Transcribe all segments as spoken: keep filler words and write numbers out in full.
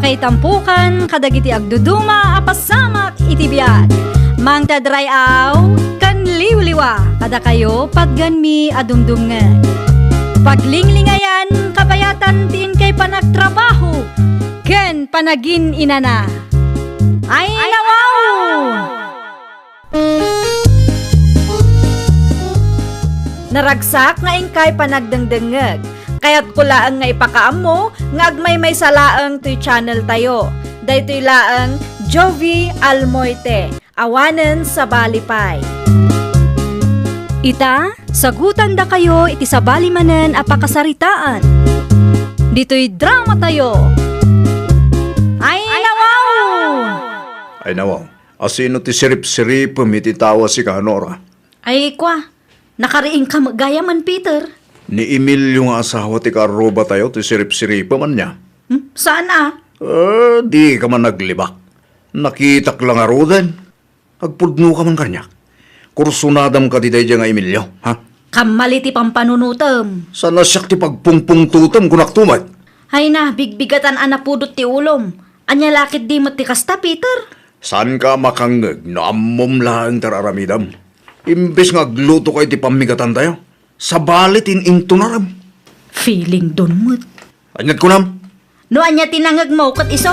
Kaitampukan kadagiti agduduma a pasamak iti biag. Mangted ray-aw ken liwliwa kadakayo patgenmi a dumdumngeg. Paglinglingayan kabayatan ti inkay panagtrabaho ken panagin-inana. Ay, nawaw! Naragsak nga inkay panagdengdengngeg. Kayatko laeng nga ipakaammo nga agmaymaysa laeng toy channel tayo. Daytoy laeng Jovie Almoite, awanen sabali pay. Ita, sagutandakayo iti sabali manen a pakasaritaan. Ditoy drama tayo. Ay, nawaw! Ay, nawaw. Asino ti siripsiripem iti tao a sika, Nora? Ay, kua, nakariingka met gayamen, Peter. Ni Emilio nga asawa ti kaarrubatayo ti siripsiripem ania? Hmm? Saan a? Eh, dika man naglibak. Nakitak la ngaruden. Agpudnoka man kaniak. Kursunadam kadi daydiay nga Emilio, ha? Kammali ti pampanunotem. Saan a siak ti pagpungpungtotem, kunak tumet. Ay na, bigbigatan a napudot ti ulom. Ania la ketdi met ti kasta, Peter? Saanka a makangngeg no ammom laeng ti ar-aramidem. Imbes nga aglutoka iti pammigatantayo, sabali ti in-intunarem. Feeling don met. Ania't kunam? No ania ti nangngegmo ket isu.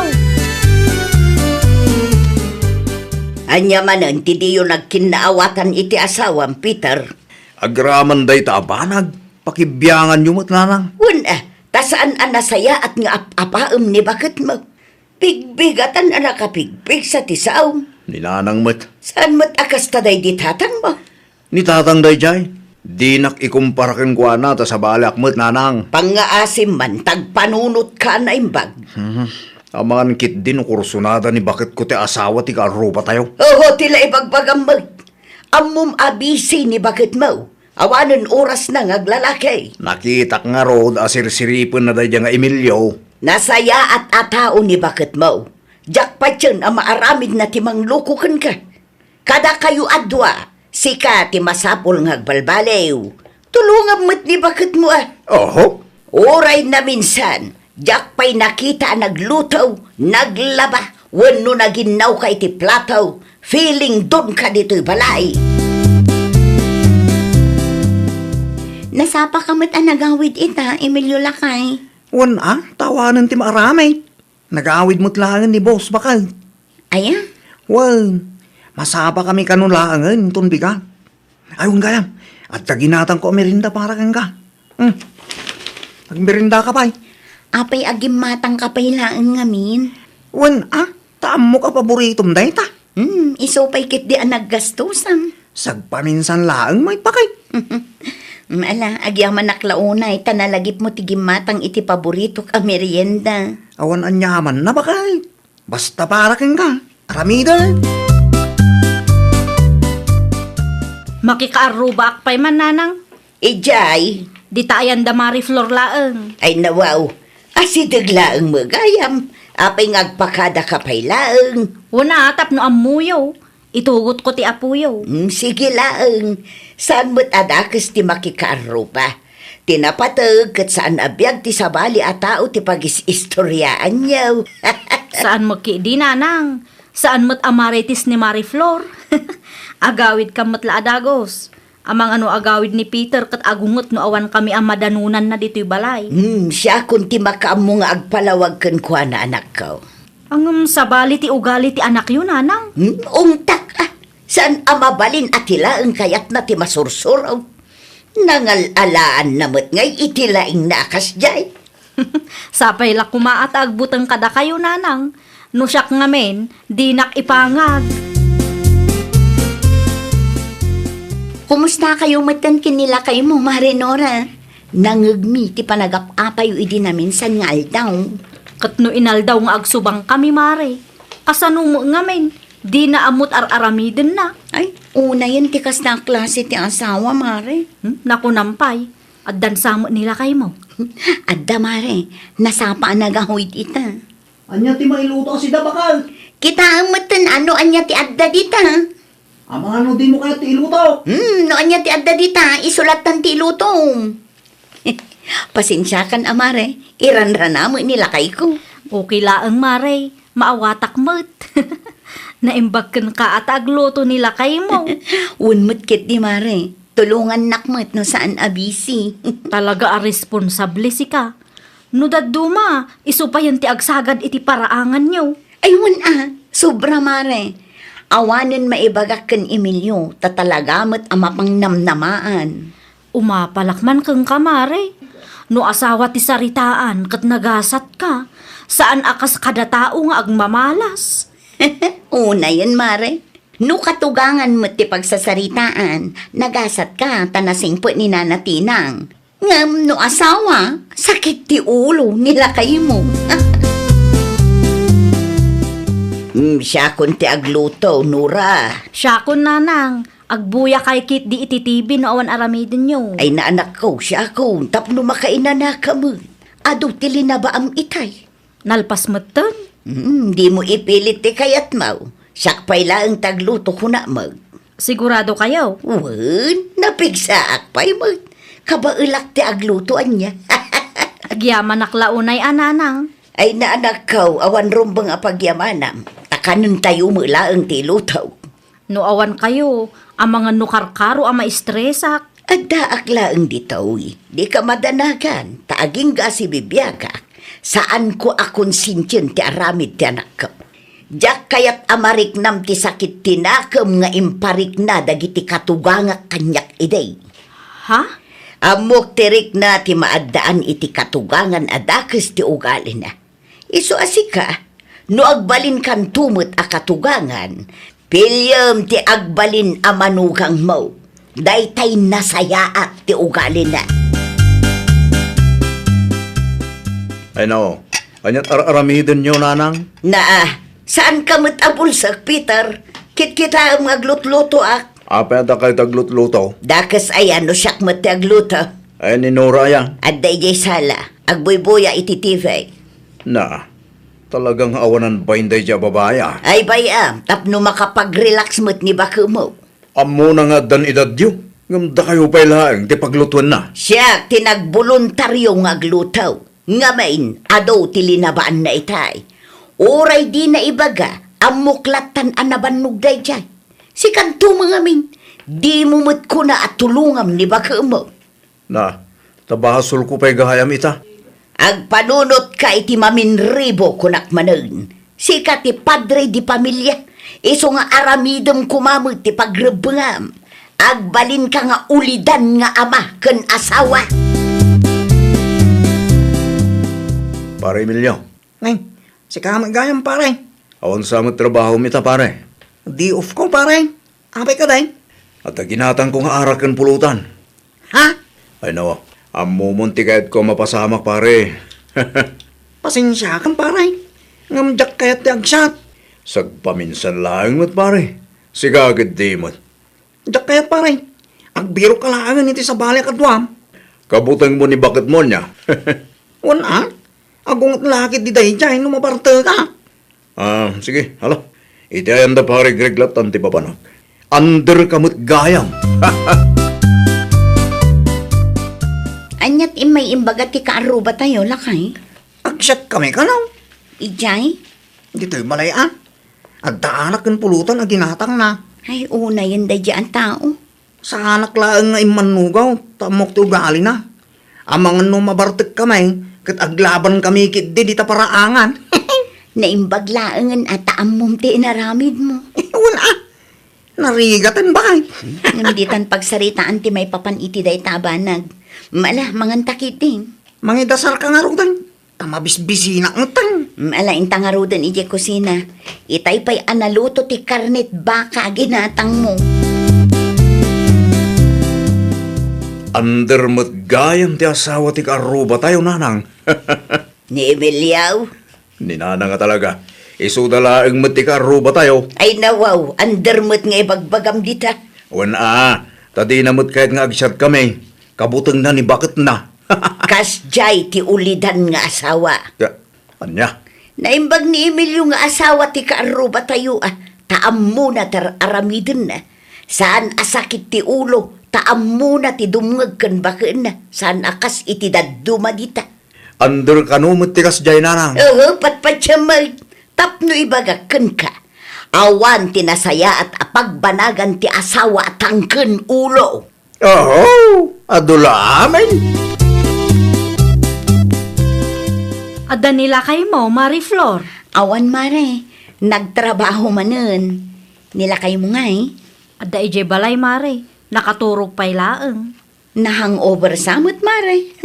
Ania manen ti diyo nagkinnaawatan iti asawam, Peter? Agraman dayta a banag, pakibianganyo met, nanang. Wen, a, ta saan a nasayaat nga ap-apaem ni baketmo. Bigbigatan a nakabigbigsa ti saom. Ni nanang met. Saan met a kasta daydi tatangmo? Ni tatang daydiay, dinak ikumpara kenkuana ta sabaliak met, nanang. Pangngaasim man, ta agpanunotka a naimbag. Hmm. Amangan ketdi no kursunada ni baketko ti asawa ti kaarrubatayo. Oho, ti la ibagbagam met. Ammom a busy ni baketmo. Awanen orasna nga aglalaki. Nakitak ngarud a sirsiripenna daydiay nga Emilio. Nasayaat a tao ni baketmo. Diak patien a maaramidna ti mangloko kenka. Kadakayo a dua, sika ti masapul nga agbalbaliw. Tulongam met ni baketmo a. Oho. Uray naminsan, diak pay nakita a nagluto, naglaba, wenno naginnawka iti plato, feeling donka ditoy balay. Nasapaka met a nagawid ita, Emilio lakay. Wen a, ta awanen ti maaramid. Nagawid met laengen ni Boss, baket. Aya? Wen, masapakami kano laengen inton bigat. Ay, wen gayam, adda ginatangko a merienda para kenka. Hmm. Agmeriendaka pay. Apay a gimmatangka pay laeng ngamin? Wen a, ta ammok a paboritom dayta. Hmm, isu pay ketdi a naggastusam. Sagpaminsan laeng met, baket. Ala, agyamanak la unay ta nalagipmo ti gimmatang iti paboritok a merienda. Awan aniamanna, baket. Basta para kenka, aramidek. Makikaarrubaak pay man, nanang. Idiay. Dita ayan da Marie Flor laeng. Ay, nawaw. Asideg laeng met gayam. Apay nga agpakadaka pay laeng? Wen a, tapno ammoyo. Itugotko ti apoyo. Mm, sige laeng. Saan met a dakes ti makikaarruba. Ti napateg ket saan a biag ti sabali a tao ti pagis-istoriaanyo. Saan met ketdi, nanang. Saan met a Marites ni Marie Flor. Agawidkam met la a dagus. Amangan no agawid ni Peter ket agunget no awankami a madanonanna ditoy balay. Hmm, siakon ti makaammo nga agpalawag kenkuana, anakko. Ngem sabali ti ugali ti anakyo, nanang? Hmm, ungtak a. Saan a mabalin a ti laeng kayatna ti masursuro. Nangal-alaanna met ngay iti laingna a kasdiay. Sapay la koma a ta agbuteng kadakayo, nanang. No siak ngamin, dinak ipangag. Kumustakayo metten ken ni lakaymo, Mare Nora? Nangngegmi ti panagap-apayo idi naminsan nga aldaw. Ket no inaldaw nga agsubangkami, Mare, kasano met ngamin? Dina ammo't ar-aramidenna. Ay, unayen ti kasta a klase ti asawa, Mare. Hmm? Nakunam pay, addan sa met ni lakaymo. Adda, Mare, nasapa a nagawid ita. Ania ti mailuto a sida, baket? Kitaem metten no ania ti adda dita. Amangan no dimo kayat ti iluto? Hmm, no ania ti adda dita, isu lattan ti ilutom. Pasensiakan a, Mare, iranrana met ni lakayko. Okay laeng, Mare. Maawatak met. Naimbag kenka a ta agluto ni lakaymo. Wen met ketdi, Mare. Tulongannak met no saan a busy. Talaga a responsable sika. No dadduma, isu payen ti agsagad iti paraanganyo. Ay, wen a, sobra, Mare. Awanen maibagak ken Emilio, ta talaga met a mapangnamnamaan. Umapalak man kenka, Mare. No asawa ti saritaan ket nagasatka, saan a kas kada tao nga agmamalas. Unayen, Mare. No katugangan met ti pagsasaritaan, nagasatka ta nasingpet ni Nana Tinang. Ngem no asawa, sakit ti ulo ni lakaymo. Mm, siakon ti agluto, Nora. Siakon, Nanang. Agbuyakay ketdi iti T V no awan aramidenyo. Ay, naanakko, siakon, tapno makainanaka met. Adu ti linabaam itay. Nalpas metten? Mm, dimo ipilit ti kayatmo. Siak pay laeng ti agluto, kunak met. Sigurado kayo? Wen, napigsaak pay met. Kabaelak ti agluto ania. Agyamanak la unay a, Nanang. Ay, naanakko, awan rumbeng a pagyamanam. Ta kanentayo met laeng ti iluto. No awan kayo, amangan no karkaro a maistresak. Addaak laeng ditoy, dika madanagan, ta agingga a sibibiagak, saanko a konsensien ti aramid ti anakko. Diak kayat a mariknam ti sakit ti nakem nga imparikna dagiti katugangak kaniak idi. Ha? Ammok ti rikna ti maaddaan iti katugangan a dakes ti ugalina. Isu a sika, no agbalinkanto met a katugangan, piliem ti agbalin a manugangmo. Daytay nasayaat ti ugalina. Ay, nao, aniat ar-aramidenyo, Nanang? Naa, saanka met a bulsek, Peter. Kitkitaem nga aglutlutoak. Apay a dakay ti aglutluto? Dakes aya no siak met ti agluto. Ay, ni Nora aya? Adda idiay sala. Agbuybuya iti T V. Na, talagang awanan bain daydiay a babai, a. Ay, bay-am, tapno makapag-relax met ni bakemo. Ammona nga addan edadyo, ngem dakayo pay laeng ti paglutuenna. Siak ti nagboluntario nga agluto. Ngamin, adu ti linabaanna itay. Uray dina ibaga, ammok lattan a nabannog daydiay. Sikanto ngamin, dimo met kuna a tulongam ni bakemo. Na, ta basolko pay gayam ita. Agpanunotka iti maminribo, kunak manen. Sika ti padre di pamilia, isu nga aramidem koma met ti pagrebbengam. Agbalinka nga ulidan nga ama ken asawa. Pare Emilio. Ay, sika met gayam, pare. Awan sa met trabahom ita, pare? Day off ko, pare. Apay kadi? Adda ginatangko nga arak ken pulutan. Ha? Ay, nawa, ammomon ti kayatko a mapasamak, pare. Pasensiakan, pare. Ngem diak kayat ti agsat. Sagpaminsan laeng met, pare. Sika ketdi met. Diak kayat, pare. Agbirok ka laengen iti sabali a kaduam. Kabutengmo ni baketmo ania? Wen a. Agunget la ketdi daydiay no mabartek ka. Ah, sige, hala. Iti ayanda, pare Greg, lattan ti papanak. Under ka met gayam. Aniat immay imbaga ti kaarrubatayo, lakay? Agsiatkami kano? Idiay? Ditoy balay a. Adda arak ken pulutan a ginatangna. Ay, unayen daydiay a tao. Saanak laeng nga immannugaw, ta ammok ti ugalina. Amangan no mabartekkami, ket aglabankami ketdi dita paraangan. Naimbag laengen a ta ammom ti inaramidmo. Wen a, narigaten, bay. Ngem ditan pagsaritaan ti maipapan iti dayta a banag. Mala, manganta ketdi. Mangidasarka ngaruden. Ta mabisbisinak ngaruden. Mm, ala, inta ngaruden idiay kusina. Itay pay a naluto ti karnet baka a ginatangmo. Under met gayam ti asawa ti kaarrubatayo, nanang. Ni Emilio? Ni nanang a talaga. Isuda laeng met ti kaarrubatayo. Ay, nawaw, under met nga ibagbagam dita. Wen a, ta dina met kayat nga agsiatkami. Kabutengna ni baketna. Kasdiay ti ulidan nga asawa. Ya, ania? Naimbag ni Emilio nga asawa ti kaarrubatayo a, ta ammona ti ar-aramidenna. Saan a sakit ti ulo, ta ammona ti dumngeg ken bakenna. Saan a kas iti dadduma dita. Under kano met ti kasdiay, nanang? Oo, patpatiamek. Tapno ibagak kenka, awan ti nasayaat a pagbanagan ti asawa a tangken ulo. Oho, adu la amin. Adda ni lakaymo, Mari Flor? Awan, Mare. Nagtrabaho manen. Ni lakaymo ngay? Adda idiay balay, Mare. Nakaturog pay laeng. Na-hangover sa met, Mare.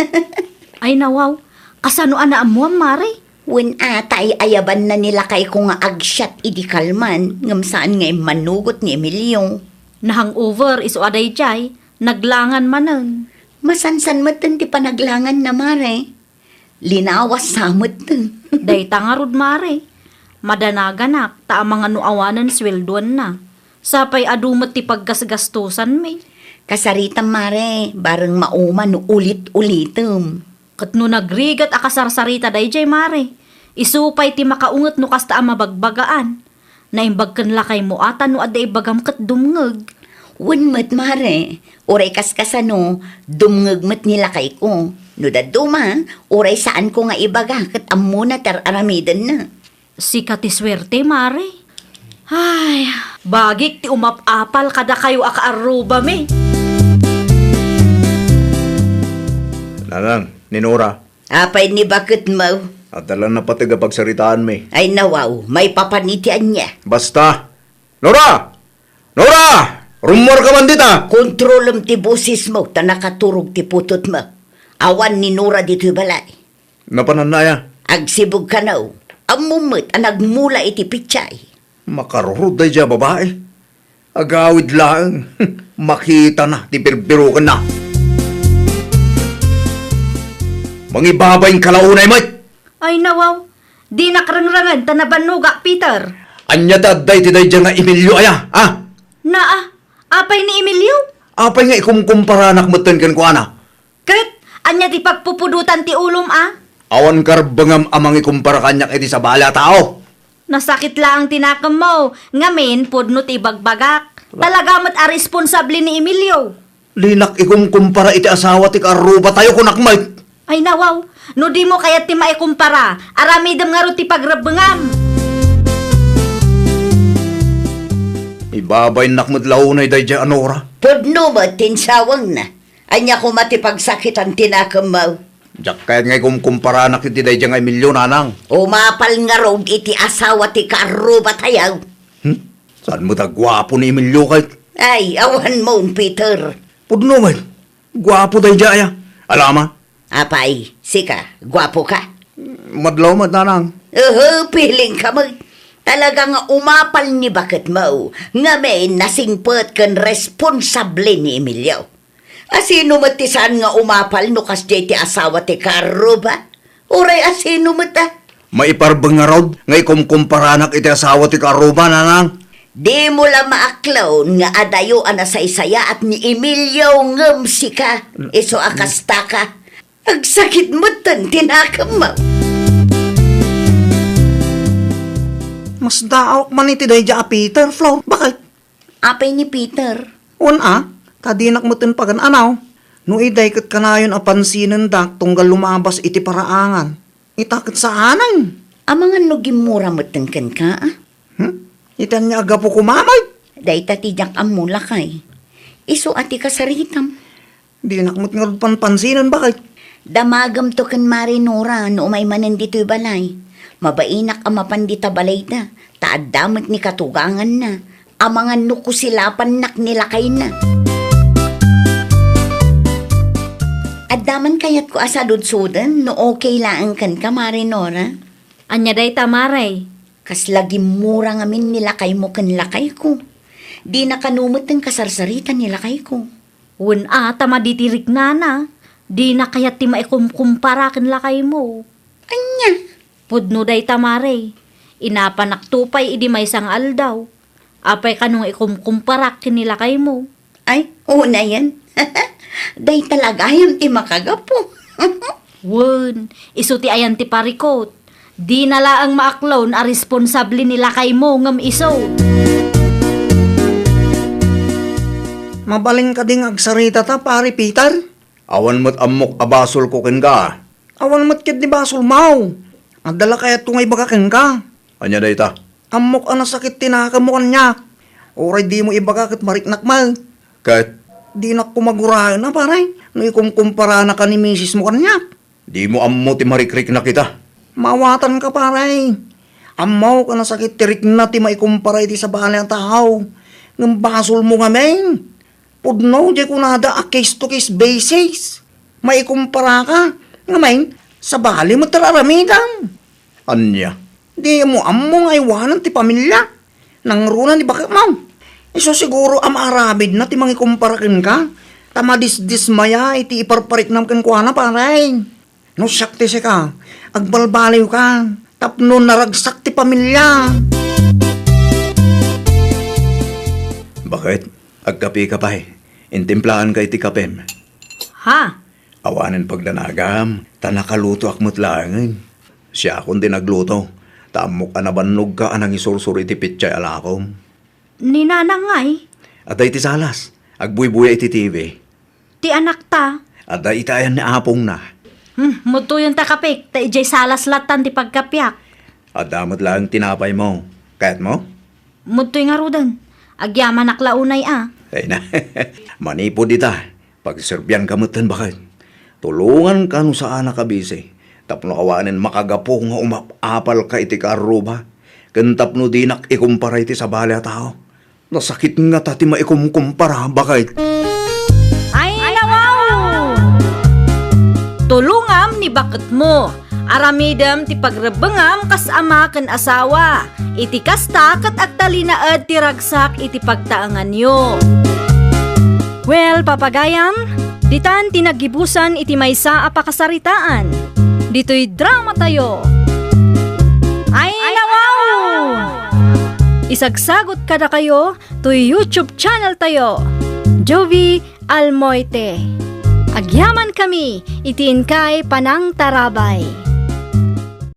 Ay, nawaw. Kasano a naammuam, Mare? Wen a, ta ay-ayabanna ni lakayko nga agsiat idi kalman, ngem saan nga immanugot ni Emilio. Na-hangover, isu a daydiay, naglangan manen. Masansan metten ti panaglanganna, Mare. Linawas sa met. Dayta ngarud, Mare. Madanaganak ta amangan no awanen sueldoanna. Sapay adu met ti paggasgastosanmi. Kasaritam, Mare, bareng mauma no ulit-ulitem. Ket no nagrigat a kasarsarita daydiay, Mare, isu pay ti makaunget no kasta a mabagbagaan. Naimbag ken lakaymo a ta no adda ibagam ket dumngeg. Wen met, Mare, uray kaskasano, dumngeg met ni lakayko. No dadduma, uray saanko nga ibaga ket ammona ti ar-aramidenna. Sika ti suerte, Mare. Ay, bagik ti umap-apal kadakayo a kaarrubami. Nanang, ni Nora. Apay ni baketmo? Adda la napateg a pagsaritaanmi. Ay, nawaw, maipapan iti ania? Basta! Nora! Nora! Rummuarka man dita! Kontrolem ti bosesmo ta nakaturog ti putotmo. Awan ni Nora ditoy balay. Napananna aya? Agsibug kano. Ammom met a nagmula iti pitsay. Makarurod daydiay a babai. Agawid laeng, makitana ti birbirokenna. Mangibabain ka la unay met! Ay, nawaw. Dinak rengrengen ta nabannogak, Peter. Ania ti adda iti daydiay nga Emilio aya, ha? Naa, apay ni Emilio? Apay nga ikumkumparanak metten kenkuana? Ket ania ti pagpupudotan ti ulom a? Awan karbengam a mangikumpara kaniak iti sabali a tao. Nasakit laeng ti nakemmo, ngamin pudno ti ibagbagak. Talaga met a responsable ni Emilio. Dinak ikumkumpara iti asawa ti kaarrubatayo, kunak met. Ay, nawaw, no dimo kayat ti maikumpara, aramidem ngarud ti pagrebbengam. Ibabainnak met la unay daydiay a Nora. Pudno met ti insawengna. Ania koma ti pagsakitan ti nakemmo? Diak kayat nga ikumkumparanak iti daydiay nga Emilio, nanang. Umapal ngarud iti asawa ti kaarrubatayo. Hmm? Saan met a guapo ni Emilio ket? Ay, awanmon, Peter. Pudno met. Guapo daydiay aya. Alama. Apay, sika, guapo ka? Madlaw met, nanang. Uhu, piling ka met. Talaga nga umapal ni baketmo. Ngamin, nasingpet ken responsable ni Emilio. Asino met ti saan nga umapal no kasdiay ti asawa ti kaarruba? Uray asino met a? Maiparbeng ngarud nga ikumkumparanak iti asawa ti kaarruba, nanang? Dimo la maaklon nga adayo a nasaysayaat ni Emilio ngem sika, isu a kastaka. Agsakit metten ti nakemmo. Masdaawak man iti daydiay a Peter, Flor. Bakit? Apay ni Peter? Wen a, ta dinak metten pagan-anaw. No idiay ket kanayon a pansinendak tunggal lumabas iti paraangan. Ita ket saanen. Amangan no gimmura metten kenka, a? Hmm? Ita ania a gapu koma met? Dayta ti diak ammo, lakay. Isu a ti kasaritam. Dinak met ngarud panpansinen, bakit? Damagemto ken Mari Nora no umay manen ditoy balay. Mabainak a mapan dita balayda, ta adda met ni katuganganna. Amangan no kusilapannak ni lakayna. Adda man kayatko a saludsuden no okay laeng kenka, Mari Nora? Ania dayta, Mare? Kasla gimmura ngamin ni lakaymo ken lakayko. Dina kano met ti kasarsarita ni lakayko. Wen a, ta madi ti riknana. Dina kayat ti maikumkumpara ken lakaymo. Ania? Pudno dayta, Mare. Inapanakto pay idi maysa nga aldaw. Apay kano nga ikumkumparak ken ni lakaymo? Ay, unayen. Dayta la gayam ti makagapu. Wen, isu ti ayan ti parikut. Dina laeng maaklon a responsable ni lakaymo ngem isu. Mabalin kadi nga agsaritata, Pare Peter? Awan met ammok a basolko kenka. Awan met ketdi basolmo. Adda la kayatko nga ibaga kenka. Ania dayta? Ammok a nasakit ti nakemmo kaniak. Uray dimo ibaga ket mariknak met. Ket? Dinak koma guraen a, pare, no ikumkumparanaka ni misismo kaniak. Dimo ammo ti marikriknak ita. Maawatanka, pare. Ammok a nasakit ti rikna ti maikumpara iti sabali a tao. Ngem basolmo ngamin. Pudno, diay kunada a case to case basis. Maikumparaka. Ngamin, sabali met ti aramidem. Ania? Dimo ammo nga aywanen ti pamilia. Nangruna ni baketmo. Isu siguro a maaramidna ti mangikumpara kenka, ta madisdismaya iti iparpariknam kenkuana, pare. No siak ti sika, agbalbaliwka tapno naragsak ti pamilia. Baket, agkapeka pay. Intimplaanka iti kapem. Ha? Awanen pagdanagam, ta nakalutoak met laengen. Siakon ti nagluto, ta ammok a nabannogka a nangisursuro iti petsay a lakom. Ni Nanang ngay? Adda iti salas, agbuybuya iti T V. Ti anakta? Adda iti ayan ni apongna. Hmm, mudtoyonta kapek, ta idiay salas lattan ti pagkapiak. Adda met laeng tinapaymo. Kayatmo? Mudtoy ngaruden. Agyamanak la unay a. Ay na. Manipud ita, pagserbianka metten, baket. Tulonganka no saanak a bisi, tapno awanen makagapu nga umap-apalka iti kaarruba, ken tapno dinak ikumpara iti sabali a tao. Nasakit ngata ti maikumkumpara, baket. Ay, nawaw! Tulongam ni baketmo. Aramidem ti pagrebbengam kas ama ken asawa. Iti kasta, ket agtalinaed ti ragsak iti pagtaenganyo. Well, papagayam, ditan ti naggibusan iti maysa a pakasaritaan. Ditoy dramatayo. Ay, nawaw! Isagsagot kadakayo toy YouTube channel tayo, Jovie Almoite. Agyaman kami iti inkay panangtarabay.